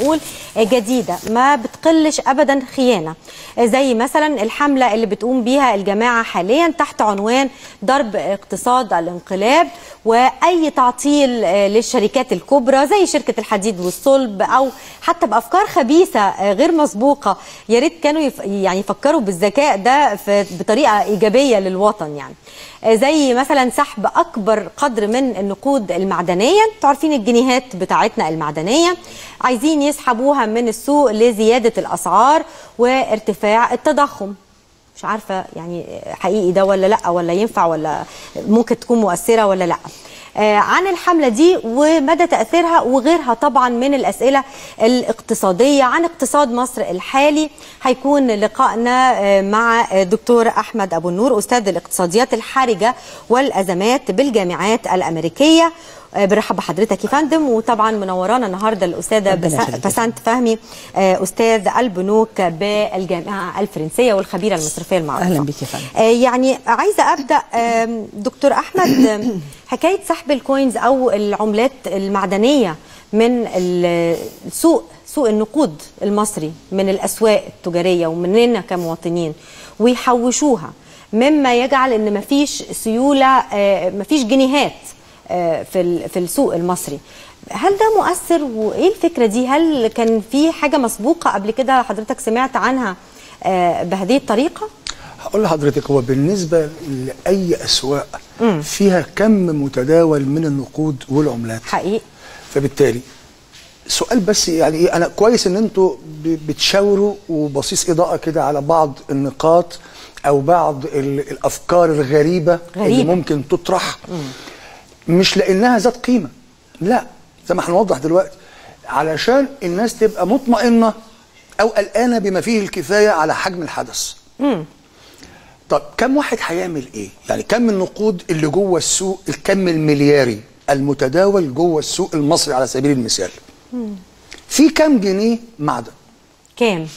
نقول جديدة ما بتقلش ابدا خيانة، زي مثلا الحملة اللي بتقوم بيها الجماعة حاليا تحت عنوان ضرب اقتصاد الانقلاب، واي تعطيل للشركات الكبرى زي شركة الحديد والصلب، او حتى بافكار خبيثة غير مسبوقة. يا ريت كانوا يعني يفكروا بالذكاء ده بطريقة ايجابية للوطن، يعني زي مثلا سحب اكبر قدر من النقود المعدنية، انتوا عارفين الجنيهات بتاعتنا المعدنية، عايزين يسحبوها من السوق لزيادة الاسعار وارتفاع التضخم. مش عارفه يعني حقيقي ده ولا لا، ولا ينفع، ولا ممكن تكون مؤثرة ولا لا. عن الحملة دي ومدى تأثيرها وغيرها طبعا من الأسئلة الاقتصادية عن اقتصاد مصر الحالي، هيكون لقائنا مع دكتور أحمد أبو النور، أستاذ الاقتصاديات الحرجة والأزمات بالجامعات الأمريكية. برحب بحضرتك يا فندم، وطبعا منورانا النهارده الاستاذة بسنت فهمي، استاذ البنوك بالجامعة الفرنسية والخبيره المصرفية المعروفة. اهلا بك يا فندم. يعني عايزه ابدا دكتور احمد، حكاية سحب ال coins او العملات المعدنية من السوق، سوق النقود المصري، من الاسواق التجارية ومننا كمواطنين، ويحوشوها، مما يجعل ان مفيش سيولة، مفيش جنيهات في السوق المصري. هل ده مؤثر؟ وايه الفكرة دي؟ هل كان في حاجة مسبوقة قبل كده حضرتك سمعت عنها بهذه الطريقة؟ هقول لحضرتك، هو بالنسبة لاي اسواق فيها كم متداول من النقود والعملات حقيقي، فبالتالي سؤال بس يعني ايه، انا كويس ان انتوا بتشاوروا وبصيص اضاءه كده على بعض النقاط او بعض الافكار الغريبة اللي ممكن تطرح، مش لانها ذات قيمة، لا، زي ما هنوضح دلوقتي، علشان الناس تبقى مطمئنة او قلقانة بما فيه الكفاية على حجم الحدث. طب كم واحد هيعمل ايه؟ يعني كم النقود اللي جوه السوق، الكم الملياري المتداول جوه السوق المصري على سبيل المثال، في كم جنيه معدن؟ كام؟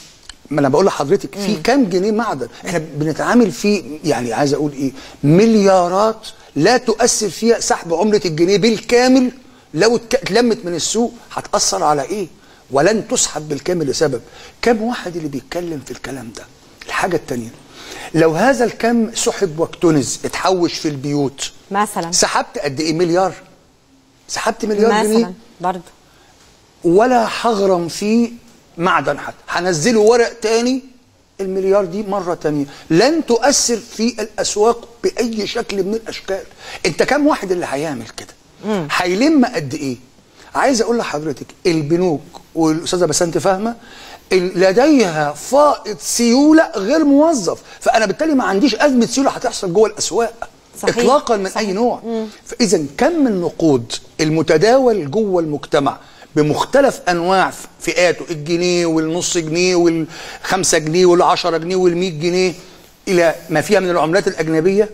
ما انا بقول لحضرتك في كم جنيه معدن؟ احنا بنتعامل في، يعني عايز اقول ايه، مليارات لا تؤثر فيها سحب عملة الجنيه بالكامل. لو اتلمت من السوق هتأثر على ايه؟ ولن تسحب بالكامل لسبب كم واحد اللي بيتكلم في الكلام ده. الحاجة التانية، لو هذا الكم سحب واكتنز، اتحوش في البيوت مثلا، سحبت قد ايه؟ مليار، سحبت مليار مثلا جنيه برضه، ولا هغرم فيه معدن حتى، هنزله ورق تاني، المليار دي مرة تانية لن تؤثر في الأسواق بأي شكل من الأشكال. أنت كم واحد اللي هيعمل كده؟ هيلم قد إيه؟ عايز أقول لحضرتك البنوك والأستاذة بسنت فاهمة لديها فائض سيولة غير موظف، فأنا بالتالي ما عنديش أزمة سيولة هتحصل جوه الأسواق. صحيح. إطلاقا من صحيح. أي نوع. فإذا كم النقود المتداول جوه المجتمع بمختلف انواع فئاته، الجنيه والنص جنيه والخمسة جنيه والعشرة جنيه والمية جنيه، الى ما فيها من العملات الاجنبية،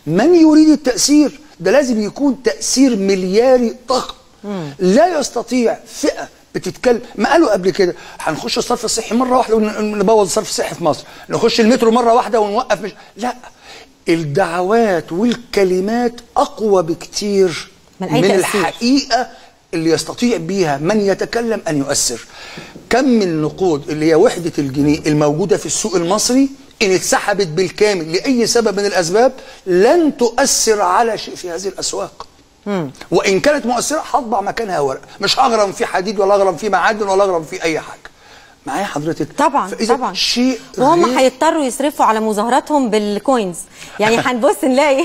من يريد التاثير ده لازم يكون تاثير ملياري ضخم. لا يستطيع فئة بتتكلم، ما قالوا قبل كده هنخش الصرف الصحي مرة واحدة ونبوظ الصرف الصحي في مصر، نخش المترو مرة واحدة ونوقف، مش لا، الدعوات والكلمات اقوى بكتير من الحقيقة اللي يستطيع بيها من يتكلم أن يؤثر. كم النقود اللي هي وحدة الجنيه الموجودة في السوق المصري إن اتسحبت بالكامل لأي سبب من الأسباب لن تؤثر على شيء في هذه الأسواق. وإن كانت مؤثرة هطبع مكانها ورق، مش هغرم في حديد ولا هغرم في معادن ولا هغرم في أي حاجة. معايا حضرتك؟ طبعا طبعا. شيء وهم هيضطروا يصرفوا على مظاهراتهم بال coins، يعني هنبص نلاقي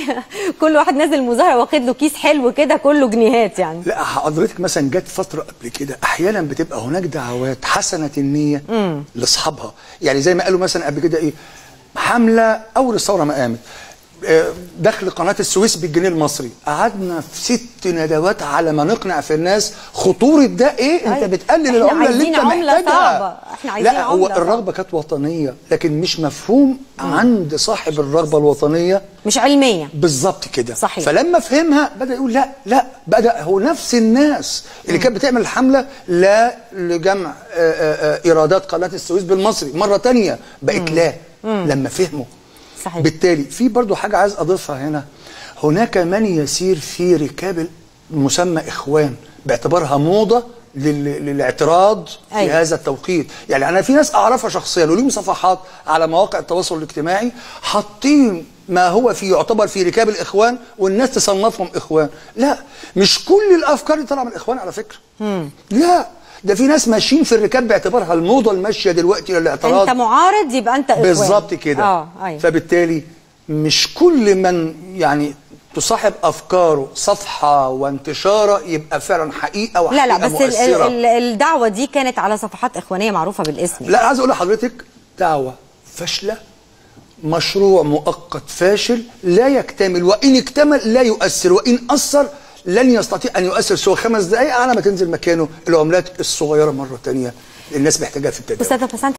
كل واحد نازل مظاهره واخد له كيس حلو كده كله جنيهات يعني. لا حضرتك مثلا جت فترة قبل كده احيانا بتبقى هناك دعوات حسنه النية لاصحابها، يعني زي ما قالوا مثلا قبل كده ايه، حمله اول الثورة ما قامت، دخل قناة السويس بالجنيه المصري، قعدنا في 6 ندوات على ما نقنع في الناس خطورة ده ايه، انت بتقلل العملة اللي انت محتاجها. احنا عايزين لا، هو الرغبة كانت وطنية لكن مش مفهوم عند صاحب الرغبة الوطنية، مش علمية بالظبط كده. صحيح. فلما فهمها بدأ يقول لا لا، بدأ هو نفس الناس اللي كانت بتعمل الحملة لا لجمع ايرادات قناة السويس بالمصري مرة ثانية بقت لا لما فهموا. صحيح. بالتالي في برضو حاجة عايز أضيفها هنا، هناك من يسير في ركاب المسمى إخوان باعتبارها موضة للاعتراض في هذا التوقيت. يعني انا في ناس اعرفها شخصيا وليهم صفحات على مواقع التواصل الاجتماعي حاطين ما هو في يعتبر في ركاب الاخوان والناس تصنفهم اخوان. لا، مش كل الافكار اللي طالعه من الاخوان على فكرة. لا، ده في ناس ماشيين في الركاب باعتبارها الموضة الماشية دلوقتي للاعتراض. انت معارض يبقى انت اخوان بالظبط كده. أيوة. فبالتالي مش كل من يعني تصاحب افكاره صفحة وانتشاره يبقى فعلا حقيقة وحقيقة. لا لا، بس مؤثرة. الدعوة دي كانت على صفحات اخوانيه معروفة بالاسم. لا، عايز اقول لحضرتك دعوه فاشلة، مشروع مؤقت فاشل لا يكتمل، وان اكتمل لا يؤثر، وان اثر لن يستطيع ان يؤثر سوى 5 دقائق على ما تنزل مكانه العملات الصغيرة مرة ثانية الناس محتاجاها في التداول.